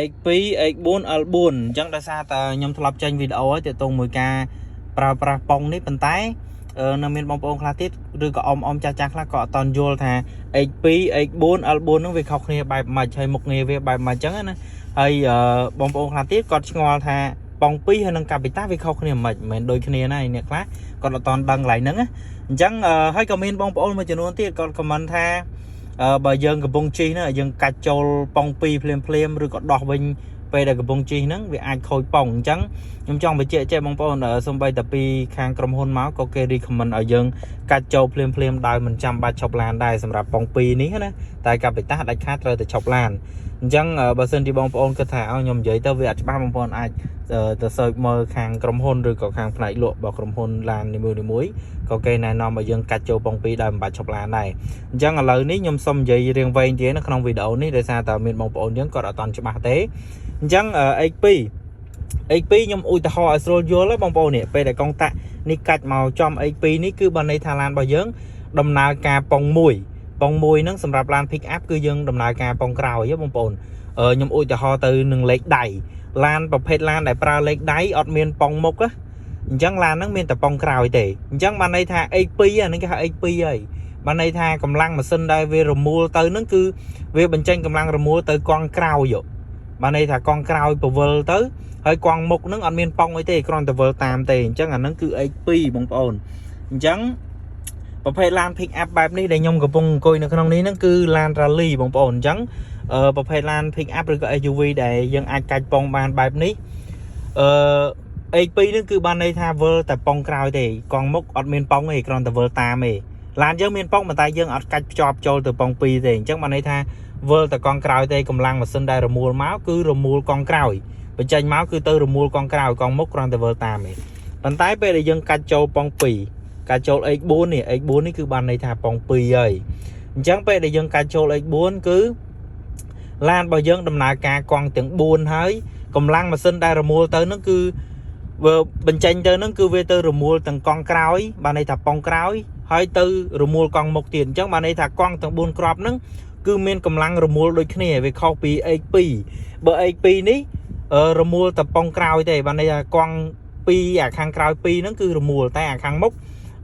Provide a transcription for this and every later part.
X2 X4 L4 អញ្ចឹងដោយសារតែខ្ញុំធ្លាប់ចេញវីដេអូហើយទាក់ទងមួយការប្រើប្រាស់ប៉ុងនេះប៉ុន្តែនៅមានបងប្អូនខ្លះទៀតឬក៏អ៊ំអ៊ំចាស់ចាស់ខ្លះក៏អត់តន់យល់ថា X2 X4 L4 ហ្នឹងវាខុសគ្នាបែបម៉េចហើយមុខងារវាបែបម៉េចអញ្ចឹងណាហើយបងប្អូនខ្លះទៀតគាត់ឆ្ងល់ថាប៉ុង2ហើយនិងកាពីតាវាខុសគ្នាមិនមិនមែនដូចគ្នាណាអ្នកខ្លះគាត់អត់តន់ដឹងកន្លែងហ្នឹងណាអញ្ចឹងហើយក៏មានបងប្អូនមួយចំនួនទៀតគាត់ comment ថា បើយើងកំពុងជិះហ្នឹងយើងកាច់ចូលប៉ុង2ភ្លាមភ្លាមឬក៏ដោះវិញពេលដែលកំពុងជិះហ្នឹងវាអាចខូចប៉ុងអញ្ចឹងខ្ញុំចង់បញ្ជាក់ចេះបងប្អូនសំបីតែពីខាងក្រុមហ៊ុនមកក៏គេ recommend ឲ្យយើងកាច់ចូលភ្លាមភ្លាមដោយមិនចាំបាច់ឈប់ឡានដែរសម្រាប់ប៉ុង2នេះណាតែកាពីតាដាច់ខាតត្រូវតែឈប់ឡានអញ្ចឹងបើសិនជាបងប្អូនគិតថាអូខ្ញុំនិយាយទៅវាអត់ច្បាស់បងប្អូនអាចទៅ search មើលខាងក្រុមហ៊ុនឬក៏ខាងផ្នែកលក់របស់ក្រុមហ៊ុនឡាននីមួយៗក៏គេណែនាំឲ្យយើងកាច់ចូលប៉ុង2ដោយមិនបាច់ឈប់ឡានដែរ អញ្ចឹងឥឡូវនេះខ្ញុំសុំនិយាយរៀងវែងទៀតនៅក្នុងវីដេអូនេះដោយសារតែមានបងប្អូនយើងគាត់អត់តន់ច្បាស់ទេអញ្ចឹង X2 X2 ខ្ញុំឧទាហរណ៍ឲ្យស្រួលយល់ហ៎បងប្អូននេះពេលដែលកុងតាក់នេះកាច់មកចំ X2 នេះគឺបើន័យថាឡានរបស់យើងដំណើរការប៉ុង1ប៉ុង1ហ្នឹងសម្រាប់ឡាន pick up គឺយើងដំណើរការប៉ុងក្រោយហ៎បងប្អូនខ្ញុំឧទាហរណ៍ទៅនឹងលេខដៃឡានប្រភេទឡានដែលប្រើលេខដៃអត់មានប៉ុងមុខណាអញ្ចឹងឡានហ្នឹងមានតែប៉ុងក្រោយទេអញ្ចឹងបានន័យថា X2 អានេះគេហៅ X2 ហើយ បានន័យថាកម្លាំងម៉ាស៊ីនដែលវារមូលទៅហ្នឹងគឺវាបញ្ចេញកម្លាំងរមូលទៅកង់ក្រោយបានន័យថាកង់ក្រោយពវិលទៅហើយកង់មុខហ្នឹងអត់មានប៉ុងអីទេគ្រាន់តែវិលតាមទេអញ្ចឹងអាហ្នឹងគឺ X2 បងប្អូនអញ្ចឹងប្រភេទឡាន pick up បែបនេះដែលខ្ញុំកំពុងអង្គុយនៅក្នុងនេះហ្នឹងគឺឡាន rally បងប្អូនអញ្ចឹងប្រភេទឡាន pick up ឬក៏ SUV ដែលយើងអាចកាច់ប៉ុងបានបែបនេះអឺ X2 ហ្នឹងគឺបានន័យថាវិលតែប៉ុងក្រោយទេកង់មុខអត់មានប៉ុងទេគ្រាន់តែវិលតាមទេ ឡានយើងមានប៉ុងប៉ុន្តែយើងអត់កាច់ភ្ជាប់ចូលទៅប៉ុង2ទេអញ្ចឹងបានន័យថាវិលតែកង់ក្រោយទេកម្លាំងម៉ាស៊ីនដែលរមូលមកគឺរមូលកង់ក្រោយបញ្ចេញមកគឺទៅរមូលកង់ក្រោយកង់មុខគ្រាន់តែវិលតាមទេប៉ុន្តែពេលដែលយើងកាច់ចូលប៉ុង2កាច់ចូល X4 នេះ X4 នេះគឺបានន័យថាប៉ុង2ហើយអញ្ចឹងពេលដែលយើងកាច់ចូល X4 គឺឡានរបស់យើងដំណើរការកង់ទាំង4ហើយកម្លាំងម៉ាស៊ីនដែលរមូលទៅនឹងគឺវាបញ្ចេញទៅនឹងគឺវាទៅរមូលទាំងកង់ក្រោយបានន័យថាប៉ុងក្រោយ ហើយទៅរមូលកង់មុខទៀតអញ្ចឹងបានន័យថាកង់ទាំង4គ្រាប់ហ្នឹងគឺមានកម្លាំងរមូលដូចគ្នាវាខុសពី X2 បើ X2 នេះរមូលតែប៉ុងក្រោយទេបានន័យថាកង់2អាខាងក្រោយ2ហ្នឹងគឺរមូលតែអាខាងមុខ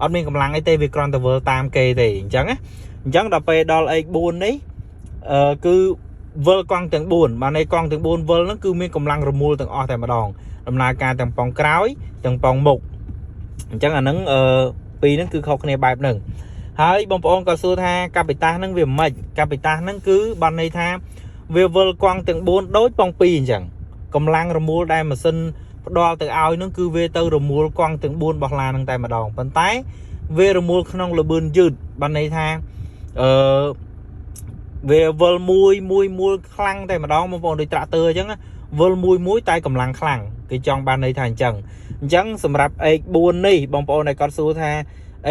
អត់មានកម្លាំងអីទេវាគ្រាន់តែវិលតាមគេទេអញ្ចឹងណាអញ្ចឹងដល់ពេលដល់ X4 នេះគឺវិលកង់ទាំង4បានន័យកង់ទាំង4វិលហ្នឹងគឺមានកម្លាំងរមូលទាំងអស់តែម្ដងដំណើរការទាំងប៉ុងក្រោយទាំងប៉ុងមុខអញ្ចឹងអាហ្នឹងពីរហ្នឹងគឺខុសគ្នាបែបហ្នឹងហើយបងប្អូនក៏សួរថាកាពីតាសហ្នឹងវាមិនកាពីតាសហ្នឹងគឺបានន័យថាវាវិលកង់ទាំង4ដូចប៉ុង2អញ្ចឹងកម្លាំងរមូលដែលម៉ាស៊ីនផ្ដល់ទៅឲ្យហ្នឹងគឺវាទៅរមូលកង់ទាំង4របស់ឡានហ្នឹងតែម្ដងប៉ុន្តែវារមូលក្នុងល្បឿនយឺតបានន័យថាវាវិលមួយមួយមួយខ្លាំងតែម្ដងបងប្អូនដូចត្រាក់ទ័រអញ្ចឹងវិលមួយមួយតែកម្លាំងខ្លាំងគេចង់បានន័យថាអញ្ចឹងអញ្ចឹងសម្រាប់ X4 នេះបងប្អូនដែលគាត់សួរថា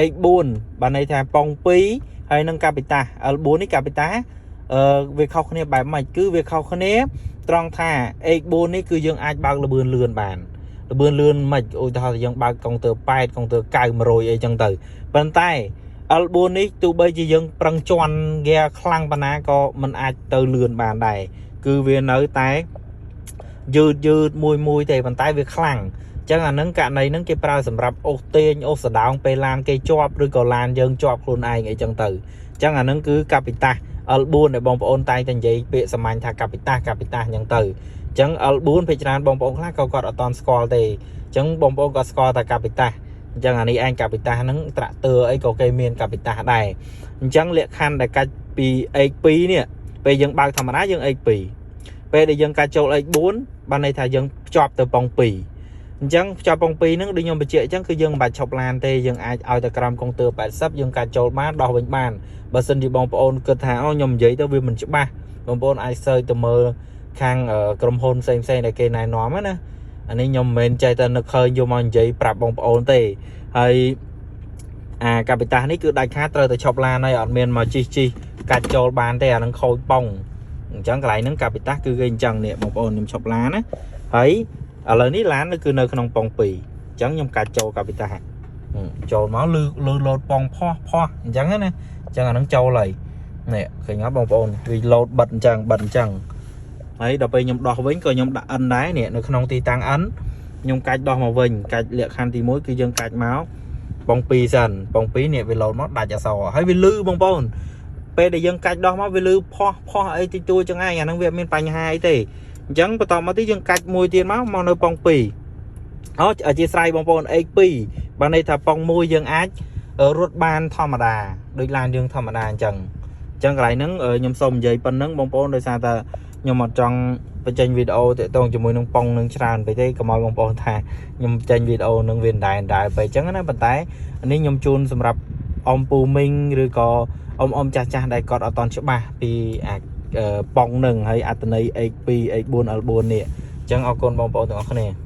X4 បានន័យថាប៉ុង2ហើយនឹងកាពីតា L4 នេះកាពីតាវាខុសគ្នាបែបម៉េចគឺវាខុសគ្នាត្រង់ថា X4 នេះគឺយើងអាចបើកល្បឿនលឿនបានល្បឿនលឿនមិនឧទាហរណ៍ថាយើងបើកកុងទ័រ8កុងទ័រ9 100អីចឹងទៅប៉ុន្តែ L4 នេះទោះបីជាយើងប្រឹងជន់ហ្គាខ្លាំងប៉ុណ្ណាក៏มันអាចទៅលឿនបានដែរគឺវានៅតែយឺតយឺតមួយមួយទេប៉ុន្តែវាខ្លាំងអញ្ចឹងអានឹងករណីហ្នឹងគេប្រើសម្រាប់អូសទាញអូសសដោងពេលឡានគេជាប់ឬក៏ឡានយើងជាប់ខ្លួនឯងអីចឹងទៅអញ្ចឹងអានឹងគឺកាពីតាស L4 ដែលបងប្អូនតែងតែនិយាយពាក្យសាមញ្ញថាកាពីតាសកាពីតាសអញ្ចឹងទៅអញ្ចឹង L4 ភាគច្រើនបងប្អូនខ្លះក៏គាត់អត់តន់ស្គាល់ទេអញ្ចឹងបងប្អូនក៏ស្គាល់តែកាពីតាសអញ្ចឹងអានេះឯងកាពីតាសហ្នឹងត្រាក់ទ័រអីក៏គេមានកាពីតាសដែរអញ្ចឹងលក្ខខណ្ឌដែលកាច់ពី X2 នេះពេលយើងបើកធម្មតាយើង X2 ពេលដែលយើងកាច់ចូល X4 បានន័យថាយើងភ្ជាប់ទៅប៉ុង2អញ្ចឹងភ្ជាប់ប៉ុង2ហ្នឹងដូចខ្ញុំបញ្ជាក់អញ្ចឹងគឺយើងមិនបាច់ឈប់ឡានទេយើងអាចឲ្យតែក្រោមកុងទ័រ80យើងកាច់ចូលបានដោះវិញបានបើសិនជាបងប្អូនគិតថាអូខ្ញុំនិយាយទៅវាមិនច្បាស់បងប្អូនអាច search ទៅមើលខាងក្រុមហ៊ុនផ្សេងផ្សេងដែលគេណែនាំណាអានេះខ្ញុំមិនមែនចេះតែនឹកឃើញយកមកនិយាយប្រាប់បងប្អូនទេហើយអាកាពីតាសនេះគឺដាច់ខាតត្រូវតែឈប់ឡានហើយអត់មានមកជីកជីកកាច់ចូលបានទេអានឹងខូចប៉ុងអញ្ចឹងកន្លែងហ្នឹងកាពីតាសគឺគេអញ្ចឹងនេះបងប្អូនខ្ញុំឈប់ឡានណាហើយឥឡូវនេះឡានគឺនៅក្នុងប៉ុង2អញ្ចឹងខ្ញុំកាច់ចូលកាពីតាសចូលមកលឺលឺលោតប៉ុងផោះផោះអញ្ចឹងណាអញ្ចឹងអានឹងចូលហើយនេះឃើញអត់បងប្អូនវាលោតបិទអញ្ចឹងបិទអញ្ចឹង។ ហើយដល់ពេលខ្ញុំដោះវិញក៏ខ្ញុំដាក់ N ដែរនេះនៅក្នុងទីតាំង N ខ្ញុំកាច់ដោះមកវិញកាច់លក្ខខណ្ឌទី1គឺយើងកាច់មកប៉ុង2សិនប៉ុង2នេះវាលោតមកដាច់អក្សរហើយវាលឺបងប្អូនពេលដែលយើងកាច់ដោះមកវាលឺផោះផោះអីតិចតួចចឹងឯងអាហ្នឹងវាអត់មានបញ្ហាអីទេអញ្ចឹងបន្តមកទៀតយើងកាច់មួយទៀតមកមកនៅប៉ុង2អូអធិស្ឋានបងប្អូន H2 បានន័យថាប៉ុងមួយយើងអាចរត់បានធម្មតាដូចឡានយើងធម្មតាអញ្ចឹងអញ្ចឹងកន្លែងហ្នឹងខ្ញុំសូមនិយាយប៉ុណ្ណឹងបងប្អូនដោយសារតែខ្ញុំអត់ចង់បញ្ចេញវីដេអូទាក់ទងជាមួយនឹងប៉ុងនឹងច្រើនពេកទេកុំឲ្យបងប្អូនថាខ្ញុំចេញវីដេអូនឹងវាដដែលដដែលពេកអញ្ចឹងណាប៉ុន្តែនេះខ្ញុំជូនសម្រាប់អ៊ំពូមីងឬក៏អ៊ំអ៊ំចាស់ចាស់ដែលគាត់អត់តន់ច្បាស់ពីអាប៉ុងនឹងហើយអត្តន័យ H2 H4 L4 នេះអញ្ចឹងអរគុណបងប្អូនទាំងអស់គ្នា។